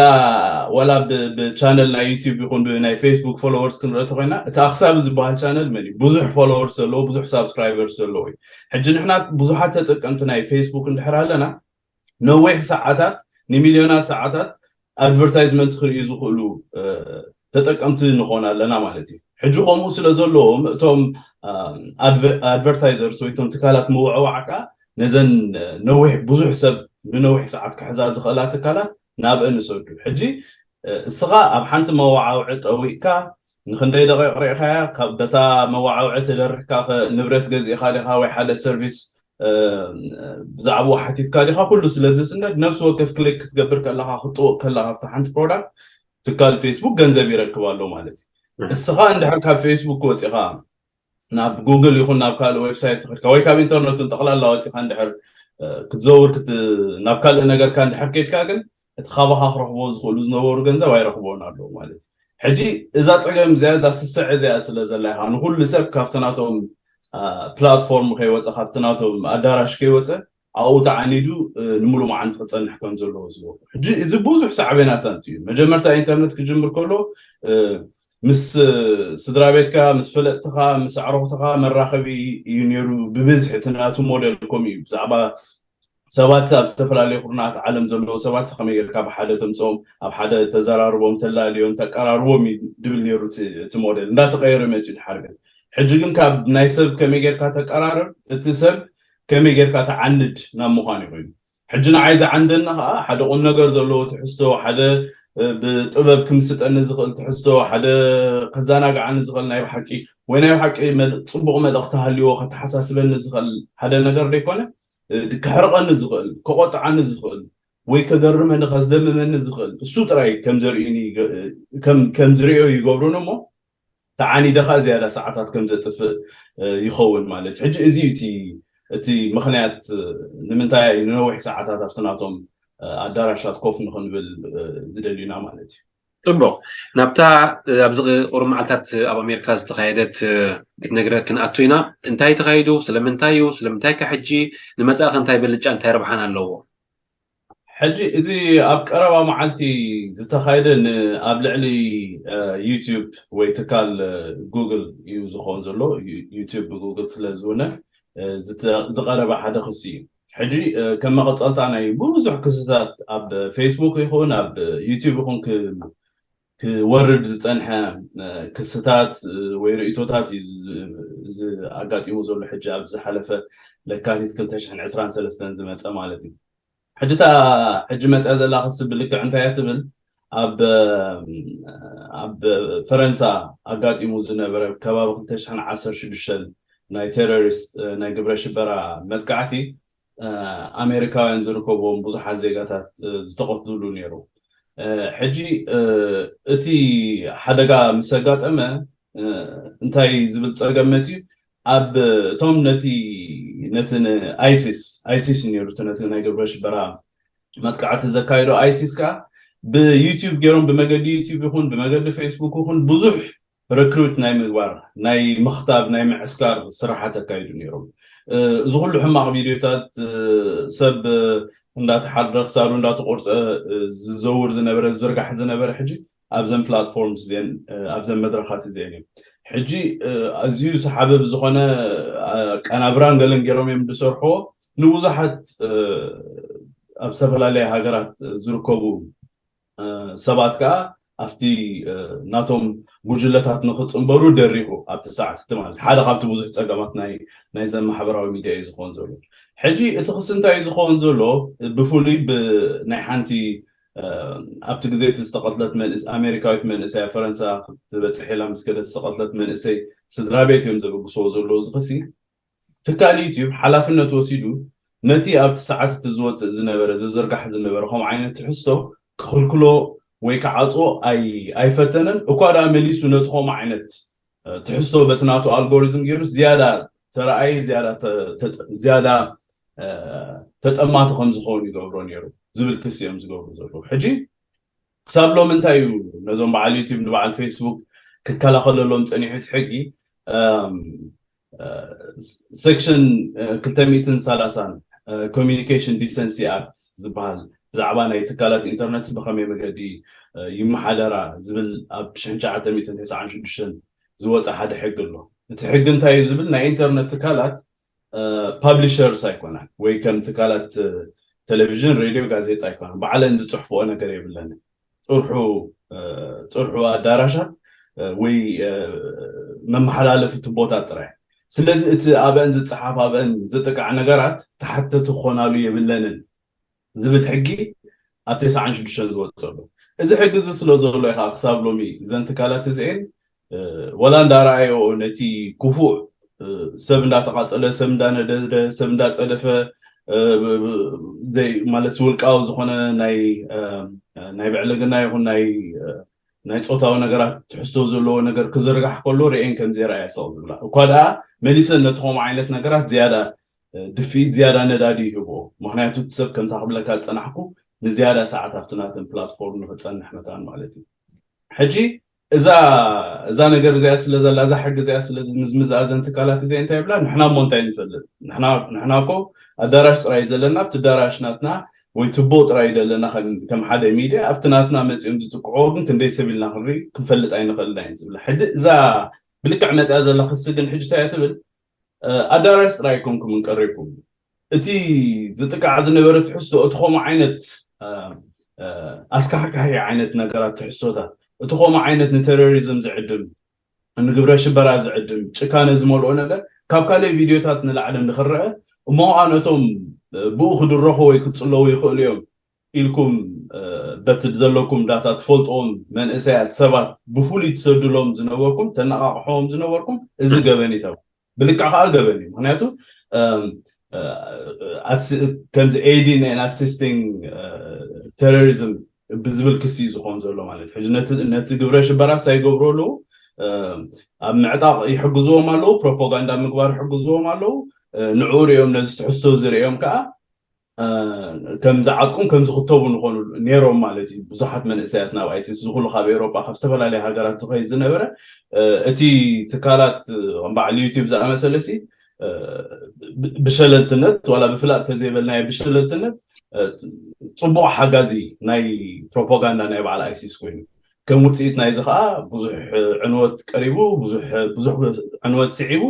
ወላ ብቻነል ናይ ዩቲዩብ ይኹን ብናይ ፌስቡክ ፎሎወርስ ክንርኢ ተኮይና እቲ ኣክሳቢ ዝበሃል ቻነል መን እዩ? ብዙሕ ፎሎወርስ ዘለዎ ብዙሕ ሳብስክራይበርስ ዘለዎ እዩ። ሕጂ ንሕና ብዙሓት ተጠቀምቲ ናይ ፌስቡክ እንድሕር ኣለና ነዊሕ ሰዓታት ንሚልዮናት ሰዓታት ኣድቨርታይዝመንት ክርእዩ ዝኽእሉ ተጠቀምቲ ንኾን ኣለና ማለት እዩ። ሕጂ ከምኡ ስለ ዘለዎም እቶም ኣድቨርታይዘርስ ወይ እቶም ትካላት ምውዕዋዕ ከዓ ነዘን ነዊሕ ብዙሕ ሰብ ንነዊሕ ሰዓት ክሕዛ ዝኽእላ ትካላት ናብአን ይሰዱ። ሕጂ እስኻ ኣብ ሓንቲ መዋዓውዒ ጠዊቕካ ንክንደይ ደቂቕ ርኢኻያ ካብ በታ መዋዓውዒ ተደሪኽካ ንብረት ገዚእኻ ዲኻ ወይ ሓደ ሰርቪስ ብዛዕባኡ ሓቲትካ ዲኻ ኩሉ ስለ ዝስነድ ነፍሲ ወከፍ ክሊክ ክትገብር ከለኻ ክትጥውቕ ከለኻ ኣብታ ሓንቲ ፕሮዳክት ትካል ፌስቡክ ገንዘብ ይረክብ ኣሎ ማለት እዩ። እስኻ እንድሕር ካብ ፌስቡክ ወፂኻ ናብ ጉግል ይኹን ናብ ካልእ ዌብሳይት ትኸድካ ወይ ካብ ኢንተርነቱን ጠቕላላ ወፂኻ እንድሕር ክትዘውር ናብ ካልእ ነገርካ እንድሕር ከድካ ግን እቲ ካባኻ ክረኽቦ ዝኽእሉ ዝነበሩ ገንዘብ ኣይረኽቦን ኣለዉ ማለት እዩ። ሕጂ እዛ ፀገም እዚኣ እዛ ስስዕ እዚኣ ስለ ዘላ ኢኻ ንኩሉ ሰብ ካብቲ ናቶም ፕላትፎርም ከይወፀ ካብቲ ናቶም ኣዳራሽ ከይወፀ ኣብኡ ተዓኒዱ ንምሉእ መዓንቲ ክፀንሕ ከም ዘለዎ ዝገብሩ ሕጂ እዚ ብዙሕ ሳዕቤናት ኣምፅኡ እዩ። መጀመርታ ኢንተርነት ክጅምር ከሎ ምስ ስድራ ቤትካ ምስ ፈለጥትኻ ምስ ኣዕሩኽትኻ መራኸቢ እዩ ነይሩ። ብብዝሒ እቲ ናቱ ሞዴል ከምኡ እዩ። ብዛዕባ ሰባት ኣብ ዝተፈላለዩ ኩርናዓት ዓለም ዘለዉ ሰባት ከመይ ጌርካ ብሓደ ተምፅኦም ኣብ ሓደ ተዘራርቦም ተላልዮም ተቀራርቦም እዩ ድብል ነይሩ እቲ ሞዴል እንዳተቀየረ መፅኡ ድሓር ግን ሕጂ ግን ካብ ናይ ሰብ ከመይ ጌርካ ተቀራርብ እቲ ሰብ ከመይ ጌርካ ተዓንድ ናብ ምዃን እዩ ኮይኑ ሕጂ ንዓይ ዝዓንደኒ ከዓ ሓደ ቁም ነገር ዘለዎ ትሕዝቶ ሓደ ብጥበብ ክምስጠኒ ዝኽእል ትሕዝቶ ሓደ ከዘናግዓኒ ዝኽእል ናይ ብሓቂ ወይ ናይ ብሓቂ ፅቡቕ መልእኽቲ ሃልዎ ከተሓሳስበኒ ዝኽእል ሓደ ነገር ዘይኮነ ክሕርቐኒ ዝኽእል ከቆጥዓኒ ዝኽእል ወይ ከገርመኒ ከስደምመኒ ዝኽእል እሱ ጥራይ ከም ዝርእዮ ይገብሩኒ እሞ ተዓኒደ ከዓ ዝያዳ ሰዓታት ከም ዘጥፍእ ይኸውን ማለት ሕጂ እዚ እቲ እቲ ምክንያት ንምንታይ ንነዊሕ ሰዓታት ኣብቲ ናቶም ኣዳራሻት ኮፍ ንክንብል ዝደልዩና ማለት እዩ። ፅቡቅ ናብታ ኣብዚ ቅሩብ መዓልታት ኣብ ኣሜሪካ ዝተካየደት ክትነግረ ክንኣቱ ኢና እንታይ ተካይዱ ስለምንታይ እዩ ስለምንታይ ከ ሕጂ ንመፃእኸ እንታይ ብልጫ እንታይ ረብሓን ኣለዎ ሕጂ እዚ ኣብ ቀረባ መዓልቲ ዝተኻየደ ኣብ ልዕሊ ዩቲዩብ ወይ ትካል ጉግል እዩ ዝኸውን ዘሎ። ዩቲዩብ ብጉግል ስለ ዝውነ ዝቐረበ ሓደ ክሲ እዩ። ሕጂ ከም መቐፀልታ ናይ ብዙሕ ክስታት ኣብ ፌስቡክ ይኹን ኣብ ዩቲዩብ ይኹን ክወርድ ዝፀንሐ ክስታት ወይ ርእቶታት እዩ ኣጋጢሙ ዘሎ። ሕጂ ኣብ ዝሓለፈ ለካቲት ክልተ ሽሕን ዕስራን ሰለስተን ዝመፀ ማለት እዩ። ሕጂታ ሕጂ መፅያ ዘላ ክሲ ብልክዕ እንታይ እያ ትብል? ኣብ ኣብ ፈረንሳ ኣጋጢሙ ዝነበረ ከባቢ ክልተ ሽሕን ዓሰርተ ሽዱሽተን ናይ ቴሮሪስት ናይ ግብረ ሽበራ መጥቃዕቲ ኣሜሪካውያን ዝርከብዎም ብዙሓት ዜጋታት ዝተቐትሉሉ ነይሩ። ሕጂ እቲ ሓደጋ ምስ ኣጋጠመ እንታይ ዝብል ፀገም መፅዩ? ኣብ እቶም ነቲ ነቲ ኣይሲስ ኣይሲስ ነይሩ እቲ ነቲ ናይ ግብረ ሽበራ መጥቃዕቲ ዘካየዶ ኣይሲስ ከዓ ብዩቲዩብ ገይሮም ብመገዲ ዩቲዩብ ይኹን ብመገዲ ፌስቡክ ይኹን ብዙሕ ርክሩት ናይ ምግባር ናይ ምኽታብ ናይ ምዕስካር ስራሓት ኣካይዱ ነይሮም። እዚ ኩሉ ሕማቕ ቪድዮታት ሰብ እንዳተሓረ ክሳዱ እንዳተቆርፀ ዝዘውር ዝነበረ ዝዝርጋሕ ዝነበረ ሕጂ ኣብዘን ፕላትፎርምስ እዚአን ኣብዘን መድረኻት እዚአን እዮም። ሕጂ ኣዝዩ ሰሓቢ ብዝኾነ ቀናብራን ገለን ገይሮም እዮም ዝሰርሕዎ። ንብዙሓት ኣብ ዝተፈላለየ ሃገራት ዝርከቡ ሰባት ከዓ ኣብቲ ናቶም ጉጅለታት ንክፅንበሩ ደሪኹ ኣብቲ ሰዓት እቲ ማለት ሓደ ካብቲ ብዙሕ ፀገማት ናይዘን ማሕበራዊ ሚድያ እዩ ዝኸውን ዘሎ። ሕጂ እቲ ክሲ እንታይ እዩ ዝኸውን ዘሎ? ብፍሉይ ብናይ ሓንቲ ኣብቲ ግዜ እቲ ዝተቐትለት ኣሜሪካዊት መንእሰይ ኣብ ፈረንሳ ክትበፅሕ ኢላ ምስ ከደት ዝተቐትለት መንእሰይ ስድራ ቤት እዮም ዘበግስዎ ዘለዉ እዚ ክሲ። ትካል ዩቲዩብ ሓላፍነት ወሲዱ ነቲ ኣብቲ ሰዓት እቲ ዝወፅእ ዝነበረ ዝዝርጋሕ ዝነበረ ከምኡ ዓይነት ትሕዝቶ ክኽልክሎ ወይ ክዓፅዎ ኣይፈተነን። እኳ ደኣ መሊሱ ነቲ ከምኡ ዓይነት ትሕዝቶ በቲ ናቱ ኣልጎሪዝም ገይሩ ዝያዳ ተረኣየ ዝያዳ ተጠማቲ ከም ዝኸውን ይገብሮ ነይሩ ዝብል ክሲ እዮም ዝገብሩ ዘለዉ። ሕጂ ክሳብ ሎሚ እንታይ እዩ ነዞም በዓል ዩቲዩብ ንበዓል ፌስቡክ ክከላኸለሎም ፀኒሑ እቲ ሕጊ? ሴክሽን ክልተ ሚእትን ሰላሳን ኮሚኒኬሽን ዲሰንሲ ኣክት ዝበሃል ብዛዕባ ናይ ትካላት ኢንተርነት ብኸመይ መገዲ ይመሓደራ ዝብል ኣብ ሽሕን ትሽዓተ ሚእትን ተስዓን ሽዱሽተን ዝወፀ ሓደ ሕጊ ኣሎ። እቲ ሕጊ እንታይ እዩ ዝብል? ናይ ኢንተርነት ትካላት ፓብሊሸርስ ኣይኮናን ወይ ከም ትካላት ቴሌቪዥን ሬድዮ ጋዜጣ ኣይኮናን። ባዕለን ዝፅሕፍኦ ነገር የብለንን። ፅርሑ ፅርሑ ኣዳራሻት ወይ መመሓላለፊ ትቦታት ጥራይ። ስለዚ እቲ ኣብአን ዝፀሓፍ ኣብአን ዝጥቃዕ ነገራት ተሓተቲ ክኾናሉ የብለንን ዝብል ሕጊ ኣብ ተስዓን ሽዱሽተን ዝወፀሉ። እዚ ሕጊ እዚ ስለ ዘሎ ኢኻ ክሳብ ሎሚ እዘን ትካላት እዚአን ወላ እንዳረኣዮ ነቲ ክፉእ ሰብ እንዳተቃፀለ ሰብ እንዳነደደ ሰብ እንዳፀደፈ ማለት ውልቃዊ ዝኾነ ናይ ናይ ብዕልግና ይኹን ናይ ናይ ፆታዊ ነገራት ትሕዝቶ ዘለዎ ነገር ክዝርጋሕ ከሎ ርእየን ከም ዘይረኣያ ስቕ ዝብላ እኳ ደኣ መሊሰን ነቲ ከምኡ ዓይነት ነገራት ዝያዳ ድፍኢት ዝያዳ ነዳዲ ይህብኦ። ምክንያቱ እቲ ሰብ ከምታ ክብለካ ዝፀናሕኩ ንዝያዳ ሰዓት ኣብቲ ናተን ፕላትፎርም ንክፀንሕ መታን ማለት እዩ። ሕጂ እዛ እዛ ነገር እዚኣ ስለ ዘላ እዛ ሕጊ እዚኣ ስለ ዝምዝምዝ እዘን ትካላት እዚኣ እንታይ ይብላ? ንሕና እሞ እንታይ ንፈልጥ? ንሕና እኮ ኣዳራሽ ጥራይ ዘለና ኣብቲ ኣዳራሽ ናትና ወይ ትቦ ጥራይ ዘለና ከም ሓደ ሚድያ ኣብቲ ናትና መፂኦም ዝጥቅዕዎ ግን ክንደይ ሰብ ኢልና ክንርኢ ክንፈልጥ ኣይንኽእልና እየን ዝብላ። ሕጂ እዛ ብልክዕ መፅያ ዘላ ክሲ ግን ሕጂ እንታይ እያ ትብል? ኣዳራሽ ጥራይ ኣይኮንኩምን ቀሪብኩም። እቲ ዝጥቃዕ ዝነበረ ትሕዝቶ እቲ ከምኡ ዓይነት ኣስካሕካሒ ዓይነት ነገራት ትሕዝቶታት እቲ ከምኡ ዓይነት ንቴሮሪዝም ዝዕድም ንግብረ ሽበራ ዝዕድም ጭካነ ዝመልኦ ነገር ካብ ካልእ ቪድዮታት ንላዕሊ ንክረአ እሞ ከዓ ነቶም ብኡ ክድረኹ ወይ ክፅለዉ ይኽእሉ እዮም ኢልኩም በቲ ዘለኩም ዳታ ትፈልጥዎም መንእሰያት ሰባት ብፍሉይ ትሰድሎም ዝነበርኩም ተነቃቅሕዎም ዝነበርኩም እዚ ገበን እዩ ተባሂሉ። ብልክዕ ከዓ ገበን እዩ። ምክንያቱ ከምዚ aiding and assisting terrorism ብዝብል ክሲ እዩ ዝኸውን ዘሎ ማለት እዩ። ነቲ ግብረ ሽበራ ሳይገብሩ ኣለዉ ኣብ ምዕጣቕ ይሕግዝዎም ኣለዉ፣ ፕሮፓጋንዳ ምግባር ይሕግዝዎም ኣለዉ። ንዕኡ ሪኦም ነዚ ትሕዝቶ ዝርእዮም ከዓ ከም ዝዓጥቁን ከም ዝኽተቡ ንኾኑ ነይሮም ማለት እዩ። ብዙሓት መንእሰያት ናብ ኣይሲስ ዝኹሉ ካብ ኤውሮጳ ካብ ዝተፈላለየ ሃገራት ዝኸይድ ዝነበረ እቲ ትካላት በዓል ዩቲዩብ ዝኣመሰለ ሲ ብሸለልትነት ዋላ ብፍላጥ ተዘይበልናዮ ብሸለልትነት ጽቡቕ ሓጋዚ ናይ ፕሮፓጋንዳ ናይ በዓል ኣይሲስ ኮይኑ ከም ውፅኢት ናይዚ ከዓ ብዙሕ ዕንወት ቀሪቡ ብዙሕ ዕንወት ስዒቡ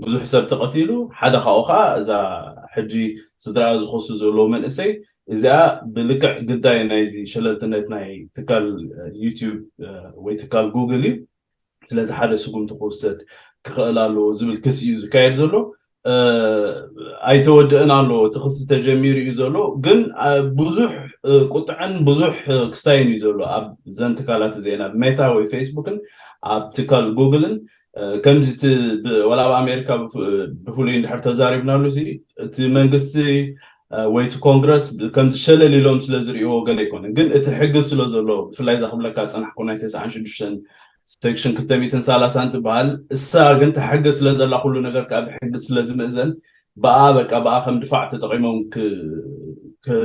ብዙሕ ሰብ ተቐቲሉ ሓደ ካብኡ ከዓ እዛ ሕጂ ስድራ ዝኸሱ ዘለዎ መንእሰይ እዚኣ ብልክዕ ግዳይ ናይዚ ሸለልትነት ናይ ትካል ዩቲዩብ ወይ ትካል ጉግል እዩ ስለዚ ሓደ ስጉምቲ ክውሰድ ክኽእል ኣለዎ ዝብል ክሲ እዩ ዝካየድ ዘሎ ኣይተወድእን ኣሎ እቲ ክሲ ተጀሚሩ እዩ ዘሎ ግን ብዙሕ ቁጥዐን ብዙሕ ክስታይን እዩ ዘሎ ኣብ ዘን ትካላት እዚአን ኣብ ሜታ ወይ ፌስቡክን ኣብ ትካል ጉግልን ከምዚ ወላ ኣብ ኣሜሪካ ብፍሉይ እንድሕር ተዛሪብናሉ እቲ መንግስቲ ወይ እቲ ኮንግረስ ከምዚ ሸለል ኢሎም ስለ ዝርእይዎ ገለ ኣይኮነን ግን እቲ ሕጊ ስለ ዘሎ ብፍላይ እዛ ክብለካ ዝፀናሕኩ ናይ ተስዓን ሽዱሽተን ሴክሽን ክልተ ሚእትን ሰላሳን ትበሃል እሳ ግን ተሕጊ ስለ ዘላ ኩሉ ነገር ከዓ ብሕጊ ስለ ዝምእዘን ብኣ በቃ ብኣ ከም ድፋዕ ተጠቂሞም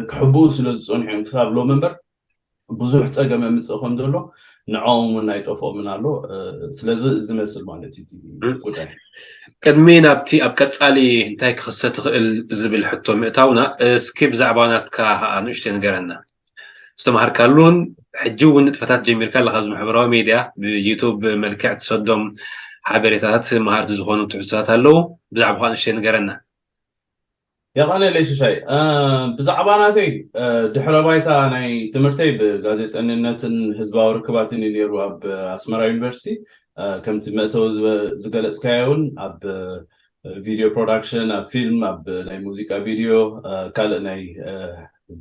ክሕብኡ ስለ ዝፀንሑ እዮም ክሳብ ሎም እምበር ብዙሕ ፀገም የምፅእ ከም ዘሎ ንዕኦም እውን ኣይጠፍኦምን ኣሎ ስለዚ ዝመስል ማለት እዩ ጉዳይ ቅድሚ ናብቲ ኣብ ቀፃሊ እንታይ ክኽሰት ትኽእል ዝብል ሕቶ ምእታውና እስኪ ብዛዕባ ናትካ ከዓ ንእሽተይ ንገረና ዝተምሃርካሉን ሕጂ እውን ንጥፈታት ጀሚርካ ኣለካ ኣብዚ ማሕበራዊ ሜድያ ብዩቱብ መልክዕ ትሰዶም ሓበሬታታት መሃርቲ ዝኾኑ ትሕዝቶታት ኣለዉ ብዛዕባ ከዓ ንእሽተይ ንገረና የቐነለይ ሽሻይ ብዛዕባ ናተይ ድሕረ ባይታ ናይ ትምህርተይ ብጋዜጠንነትን ህዝባዊ ርክባትን እዩ ነይሩ ኣብ ኣስመራ ዩኒቨርሲቲ ከምቲ መእተዊ ዝገለፅካዮ እውን ኣብ ቪድዮ ፕሮዳክሽን ኣብ ፊልም ኣብ ናይ ሙዚቃ ቪድዮ ካልእ ናይ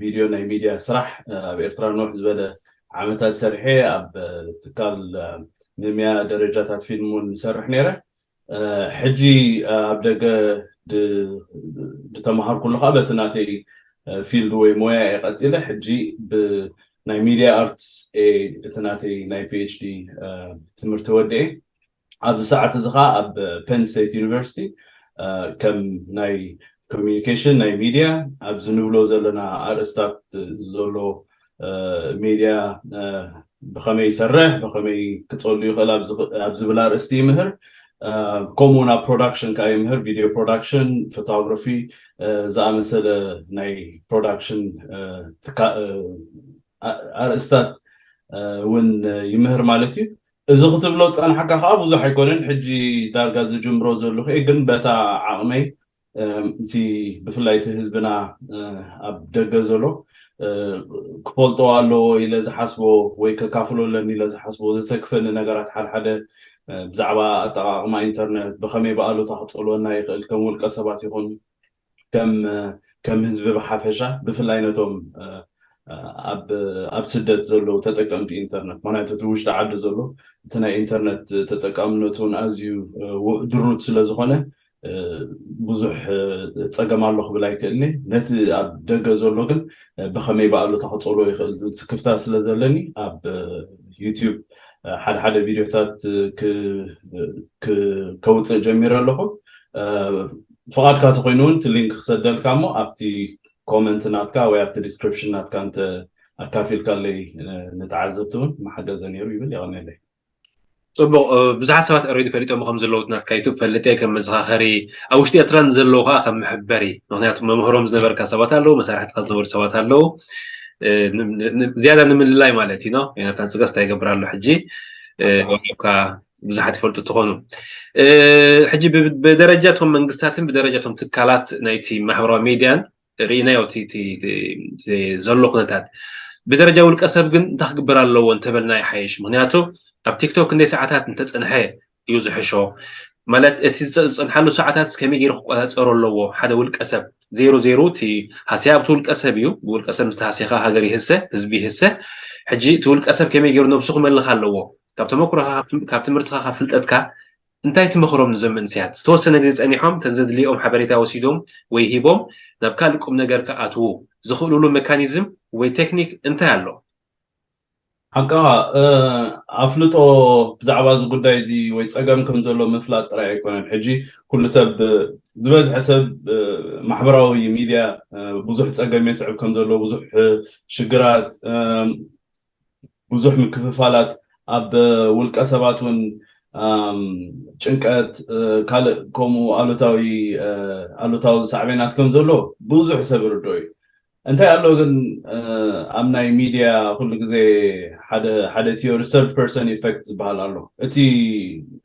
ቪድዮ ናይ ሚድያ ስራሕ ኣብ ኤርትራ ንውሕ ዝበለ ዓመታት ሰርሐ ኣብ ትካል ምምያ ደረጃታት ፊልም እውን ዝሰርሕ ነይረ ሕጂ ኣብ ደገ ዝተምሃርኩሉ ከዓ በቲ ናተይ ፊልድ ወይ ሞያ እየ ቀፂለ ሕጂ ናይ ሚድያ ኣርትስ እቲ ናተይ ናይ ፒኤችዲ ትምህርቲ ወደኤ ኣብዚ ሰዓት እዚ ከዓ ኣብ ፔን ስቴት ዩኒቨርሲቲ ከም ናይ ኮሚኒኬሽን ናይ ሚድያ ኣብዚ ንብሎ ዘለና ኣርእስታት ዘሎ ሚድያ ብከመይ ይሰርሕ ብከመይ ክፀሉ ይኽእል ኣብ ዝብል ኣርእስቲ ይምህር ከምኡ ናብ ፕሮዳክሽን ከዓ ይምህር ቪድዮ ፕሮዳክሽን ፎቶግራፊ ዝኣመሰለ ናይ ፕሮዳክሽን ኣርእስታት እውን ይምህር ማለት እዩ እዚ ክትብሎ ዝፀናሓካ ከዓ ብዙሕ ኣይኮነን ሕጂ ዳርጋ ዝጅምሮ ዘለኹ ግን በታ ዓቕመይ እቲ ብፍላይ እቲ ህዝብና ኣብ ደገ ዘሎ ክፈልጦ ኣለዎ ኢለ ዝሓስቦ ወይ ከካፍሎ ኣለኒ ኢለ ዝሓስቦ ዘሰክፈኒ ነገራት ሓደ ሓደ ብዛዕባ ኣጠቃቅማ ኢንተርነት ብከመይ ብኣሉታ ክፀልወና ይኽእል ከም ውልቀ ሰባት ይኹን ከም ህዝቢ ብሓፈሻ ብፍላይ ነቶም ኣብ ስደት ዘለዉ ተጠቀምቲ ኢንተርነት ምክንያቱ እቲ ውሽጢ ዓዲ ዘሎ እቲ ናይ ኢንተርነት ተጠቃምነቱ እውን ኣዝዩ ድሩት ስለ ዝኾነ ብዙሕ ፀገም ኣሎ ክብል ኣይክእልኒ ነቲ ኣብ ደገ ዘሎ ግን ብከመይ ብኣሉታ ክፀልዎ ይኽእል ዝብል ስክፍታ ስለ ዘለኒ ኣብ ዩቲዩብ ሓደ ሓደ ቪድዮታት ከውፅእ ጀሚረ ኣለኹ ፍቓድካ ተኮይኑ እውን እቲ ሊንክ ክሰደልካ እሞ ኣብቲ ኮመንት ናትካ ወይ ኣብቲ ዲስክሪፕሽን ናትካ እንተ ኣካፊልካለይ ንተዓዘብቲ እውን መሓገዘ ነይሩ ይብል የቐነለይ ፅቡቅ ብዙሓት ሰባት ኦሬዲ ፈሊጦም ከም ዘለዉ ናትካ ዩቱብ ፈልጠ ከም መዘኻኸሪ ኣብ ውሽጢ ኤርትራ ንዘለዉ ከዓ ከም መሐበሪ ምክንያቱ መምህሮም ዝነበርካ ሰባት ኣለዉ መሳርሕትካ ዝነበሩ ሰባት ኣለዉ ዝያዳ ንምልላይ ማለት እዩ ናታን ፅገስ እንታይ ይገብር ኣሎ ሕጂ ዋካ ብዙሓት ይፈልጡ ትኾኑ ሕጂ ብደረጃ እቶም መንግስታትን ብደረጃ እቶም ትካላት ናይቲ ማሕበራዊ ሚድያን ርኢናዮ ዘሎ ኩነታት ብደረጃ ውልቀ ሰብ ግን እንታይ ክግበር ኣለዎ እንተበልና ይሓይሽ ምክንያቱ ኣብ ቲክቶክ ክንደይ ሰዓታት እንተፀንሐ እዩ ዝሕሾ ማለት እቲ ዝፀንሓሉ ሰዓታት ከመይ ገይሩ ክቆፃፀሮ ኣለዎ ሓደ ውልቀ ሰብ ዜሮ ዜሮ እቲ ሃስያ ኣብቲ ውልቀ ሰብ እዩ ብውልቀ ሰብ ዝተሃስኻ ሃገር ይህሰ ህዝቢ ይህሰ ሕጂ እቲ ውልቀ ሰብ ከመይ ገይሩ ነብሱ ክመልኽ ኣለዎ ካብ ተመክሮኻ ካብ ትምህርትኻ ካብ ፍልጠትካ እንታይ ትመኽሮም ንዞም መንእሰያት ዝተወሰነ ግዜ ፀኒሖም ተን ዘድልኦም ሓበሬታ ወሲዶም ወይ ሂቦም ናብ ካልእ ቁም ነገር ክኣትዉ ዝኽእሉሉ ሜካኒዝም ወይ ቴክኒክ እንታይ ኣሎ ሓቃ ኣፍልጦ ብዛዕባ እዚ ጉዳይ እዚ ወይ ፀገም ከም ዘሎ ምፍላጥ ጥራይ ኣይኮነን ሕጂ ኩሉ ሰብ ዝበዝሐ ሰብ ማሕበራዊ ሚድያ ብዙሕ ፀገም የስዕብ ከም ዘሎ ብዙሕ ሽግራት ብዙሕ ምክፍፋላት ኣብ ውልቀ ሰባት እውን ጭንቀት፣ ካልእ ከምኡ ኣሉታዊ ኣሉታዊ ሳዕቤናት ከም ዘሎ ብዙሕ ሰብ ርዶ እዩ። እንታይ ኣሎ ግን ኣብ ናይ ሚድያ ኩሉ ግዜ ሓደ ሓደ ቲዮሪ third person effect ዝበሃል ኣሎ። እቲ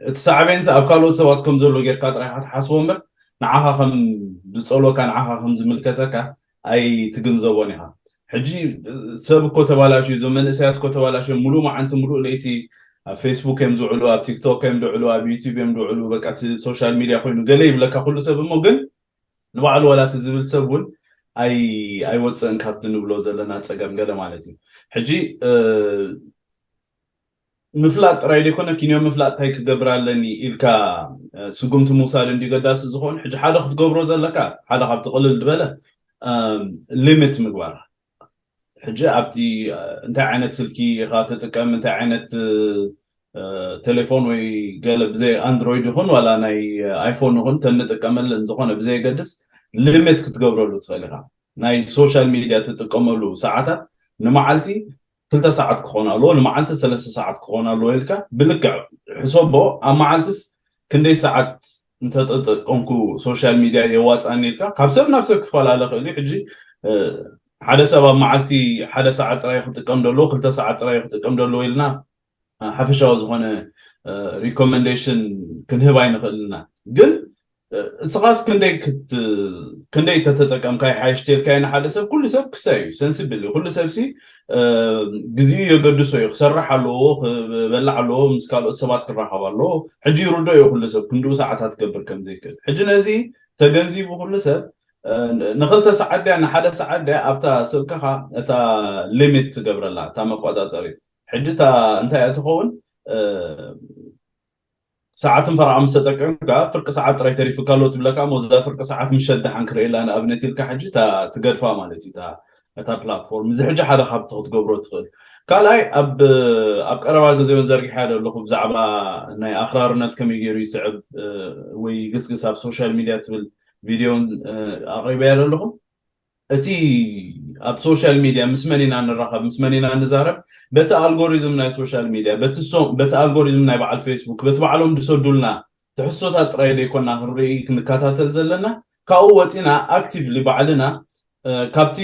እቲ ሳዕቤንስ ኣብ ካልኦት ሰባት ከም ዘሎ ጌርካ ጥራይ ኢኻ ትሓስቦ እምበር ንዓኻ ከም ዝጸልወካ ንዓኻ ከም ዝምልከተካ ኣይትግንዘቦን ኢኻ። ሕጂ ሰብ እኮ ተባላሽዩ፣ እዞም መንእሰያት እኮ ተባላሽዮም፣ ሙሉእ መዓንቲ ሙሉእ ለይቲ ኣብ ፌስቡክ እዮም ዝውዕሉ፣ ኣብ ቲክቶክ እዮም ዝውዕሉ፣ ኣብ ዩቲብ እዮም ዝውዕሉ። በቃ እቲ ሶሻል ሚድያ ኮይኑ ገለ ይብለካ ኩሉ ሰብ። እሞ ግን ንባዕሉ ዋላ እቲ ዝብል ሰብ እውን ኣይ ኣይወፅእን ካብቲ ንብሎ ዘለና ፀገም ገለ ማለት እዩ። ሕጂ ምፍላጥ ጥራይ ዘይኮነ ኪንዮ ምፍላጥ እንታይ ክገብር ኣለኒ ኢልካ ስጉምቲ ምውሳድ እንዲ ገዳሲ ዝኾን። ሕጂ ሓደ ክትገብሮ ዘለካ ሓደ ካብቲ ቅልል ዝበለ ሊሚት ምግባር። ሕጂ ኣብቲ እንታይ ዓይነት ስልኪ ኢኻ ትጥቀም እንታይ ዓይነት ቴሌፎን ወይ ገለ ብዘይ ኣንድሮይድ ይኹን ዋላ ናይ ኣይፎን ይኹን ተንጥቀመለን ዝኾነ ብዘይገድስ ሊሚት ክትገብረሉ ትኽእል ኢኻ። ናይ ሶሻል ሚድያ ትጥቀመሉ ሰዓታት ንመዓልቲ ክልተ ሰዓት ክኾን ኣለዎ፣ ንመዓልቲ ሰለስተ ሰዓት ክኾን ኣለዎ ኢልካ ብልክዕ ሕሰቦ። ኣብ መዓልትስ ክንደይ ሰዓት እንተጠጠቀምኩ ሶሻል ሚድያ የዋፅኣኒ ኢልካ ካብ ሰብ ናብ ሰብ ክፈላለ ክእል እዩ። ሕጂ ሓደ ሰብ ኣብ መዓልቲ ሓደ ሰዓት ጥራይ ክጥቀም ደለዎ ክልተ ሰዓት ጥራይ ክጥቀም ደለዎ ኢልና ሓፈሻዊ ዝኾነ ሪኮመንዴሽን ክንህብ ኣይንኽእልና። ግን እስኻስ ክንደይ ክንደይ ተተጠቀምካ ይሓይሽ ተልካዮ ንሓደ ሰብ? ኩሉ ሰብ ክሳይ እዩ፣ ሰንስብል እዩ። ኩሉ ሰብሲ ግዜኡ የገድሶ እዩ። ክሰርሕ ኣለዎ፣ ክበልዕ ኣለዎ፣ ምስ ካልኦት ሰባት ክራኸብ ኣለዎ። ሕጂ ይርዶ እዩ ኩሉ ሰብ ክንድኡ ሰዓታት ክገብር ከም ዘይክእል። ሕጂ ነዚ ተገንዚቡ ኩሉ ሰብ ንክልተ ሰዓት ድያ ንሓደ ሰዓት ድያ ኣብታ ስልክኻ እታ ሊሚት ትገብረላ እታ መቆፃፀሪት። ሕጂ እታ እንታይ እያ ትኸውን? ሰዓትን ፈረቓ ምስ ተጠቀምካ ፍርቂ ሰዓት ጥራይ ተሪፉካ ኣሎ ትብለካ። እሞ እዛ ፍርቂ ሰዓት ምሸት ደሓን ክርእየላ ንኣብነት ኢልካ ሕጂ እታ ትገድፋ ማለት እዩ እታ እታ ፕላትፎርም። እዚ ሕጂ ሓደ ካብቲ ክትገብሮ ትኽእል። ካልኣይ ኣብ ኣብ ቀረባ ግዜ እውን ዘርጊሓ ዘለኹ ብዛዕባ ናይ ኣኽራርነት ከመይ ገይሩ ይስዕብ ወይ ይግስግስ ኣብ ሶሻል ሚድያ ትብል ቪድዮን ኣቕሪበያ ዘለኹ። እቲ ኣብ ሶሻል ሚድያ ምስ መን ኢና ንራኸብ ምስ መን ኢና ንዛረብ በቲ ኣልጎሪዝም ናይ ሶሻል ሚድያ በቲ ኣልጎሪዝም ናይ በዓል ፌስቡክ በቲ ባዕሎም ዝሰዱልና ትሕዝቶታት ጥራይ ዘይኮና ክንርኢ ክንከታተል ዘለና። ካብኡ ወፂና ኣክቲቭሊ ባዕልና ካብቲ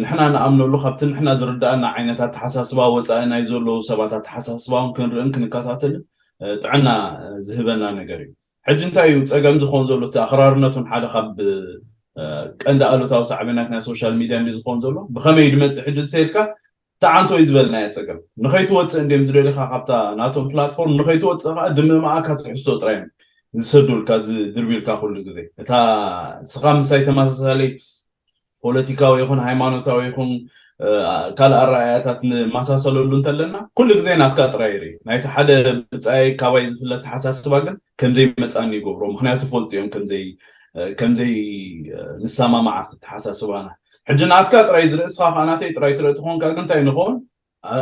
ንሕና ንኣምነሉ ካብቲ ንሕና ዝርዳእና ዓይነት ኣተሓሳስባ ወፃኢ ናይ ዘለዉ ሰባት ኣተሓሳስባውን ክንርእን ክንከታተልን ጥዕና ዝህበና ነገር እዩ። ሕጂ እንታይ እዩ ፀገም ዝኸውን ዘሎ? እቲ ኣኽራርነቱን ሓደ ካብ ቀንዲ ኣሉታዊ ሳዕቤናት ናይ ሶሻል ሚድያ እንዲ ዝኸውን ዘሎ ብኸመይ ድመፅእ ሕጂ ዝተልካ ተዓንቶ እዩ ዝበልናዮ ፀገም። ንኸይትወፅእ እንዲም ዝደሊኻ ካብታ ናቶም ፕላትፎርም ንኸይትወፅእ ከዓ ድምእማኣካ ትሕዝቶ ጥራይ ዝሰዱልካ ዝድርብልካ ኩሉ ግዜ እታ ስኻ ምሳይ ተመሳሳሊ ፖለቲካዊ ይኹን ሃይማኖታዊ ይኹን ካልእ ኣረኣያታት ንመሳሰለሉ እንተለና ኩሉ ግዜ ናትካ ጥራይ ይርኢ። ናይቲ ሓደ ብፃይ ካባይ ዝፍለ ተሓሳስባ ግን ከምዘይ መፃኒ ይገብሮ። ምክንያቱ ፈልጡ እዮም ከምዘይ ከምዘይ ንሰማማዕ ኣብቲ ተሓሳስባና። ሕጂ ናትካ ጥራይ ዝርኢ እስኻ ከዓ ናተይ ጥራይ ትርኢ ትኾንካ ግን እንታይ ንኸውን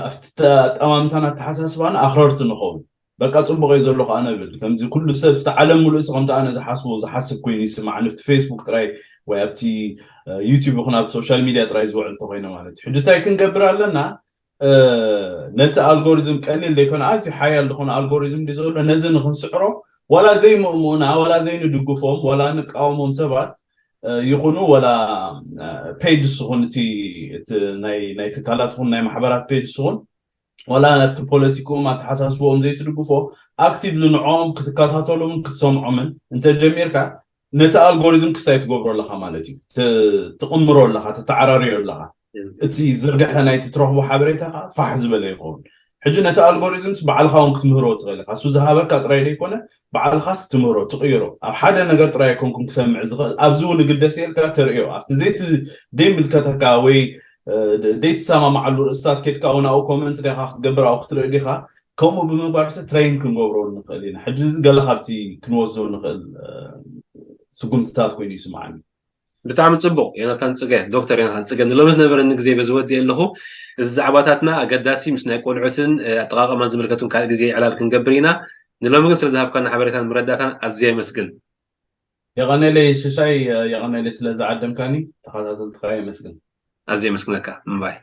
ኣብቲ ኣጠማምታን ኣተሓሳስባን ኣኽረርቲ ንኸውን። በቃ ፅቡቅ እየ ዘሎ ከዓ ነብል ከምዚ ኩሉ ሰብ ዝቲ ዓለም ሙሉእ ከምቲ ኣነ ዝሓስቦ ዝሓስብ ኮይኑ ይስማዕ ንብቲ ፌስቡክ ጥራይ ወይ ኣብቲ ዩቲብ ይኹን ኣብቲ ሶሻል ሚድያ ጥራይ ዝውዕል ተኮይነ ማለት እዩ። ሕጂ እንታይ ክንገብር ኣለና? ነቲ ኣልጎሪዝም ቀሊል ዘይኮነ ኣዝዩ ሓያል ዝኾነ ኣልጎሪዝም ዲ ዘሎ ነዚ ንክንስዕሮ ዋላ ዘይምእምኡና ዋላ ዘይንድግፎም ዋላ ንቃወሞም ሰባት ይኹኑ ወላ ፔጅ ስኹን እቲ ናይ ትካላት ኹን ናይ ማሕበራት ፔጅ ስኹን ዋላ ኣብቲ ፖለቲክኦም ኣተሓሳስቦኦም ዘይትድግፎ ኣክቲቭሊ ንዕኦም ክትከታተሎምን ክትሰምዖምን እንተጀሚርካ ነቲ ኣልጎሪዝም ክስታይ ትገብሮ ኣለኻ ማለት እዩ። ትቕምሮ ኣለኻ፣ ተተዓራርዮ ኣለኻ። እቲ ዝርግሐ ናይቲ ትረኽቦ ሓበሬታ ከዓ ፋሕ ዝበለ ይኸውን። ሕጂ ነቲ ኣልጎሪዝምስ ባዕልኻ እውን ክትምህሮ ትኽእል ኢኻ። እሱ ዝሃበካ ጥራይ ዘይኮነ ባዕልኻስ ትምህሮ ትቕይሮ። ኣብ ሓደ ነገር ጥራይ ኣይኮንኩም ክሰምዕ ዝኽእል ኣብዚ እውን ግደስ የልካ ተርእዮ ኣብቲ ዘይምልከተካ ወይ ዘይትሰማማዓሉ ርእስታት ኬድካ እውን ኣብኡ ኮመንት ዲኻ ክትገብር ኣብኡ ክትርኢ ዲኻ ከምኡ ብምግባር ሲ ትሬን ክንገብሮ ንኽእል ኢና። ሕጂ እዚ ገለ ካብቲ ክንወስዶ ንኽእል ስጉምትታት ኮይኑ ይስምዓኒ። ብጣዕሚ ፅቡቅ ዮናታን ፅገ ዶክተር ዮናታን ፅገ ንሎሚ ዝነበረኒ ግዜ በዚ ወዲ ኣለኹ። እዚ ዛዕባታትና ኣገዳሲ ምስ ናይ ቆልዑትን ኣጠቃቀማን ዝምልከቱን ካልእ ግዜ ዕላል ክንገብር ኢና። ንሎሚ ግን ስለዝሃብካና ሓበሬታን መረዳእታን ኣዝየ የመስግን። የቐነለይ ሽሻይ የቐነለይ ስለዝዓደምካኒ ተኸታተልትኻ የመስግን። ኣዝየ የመስግነካ። እምባይ።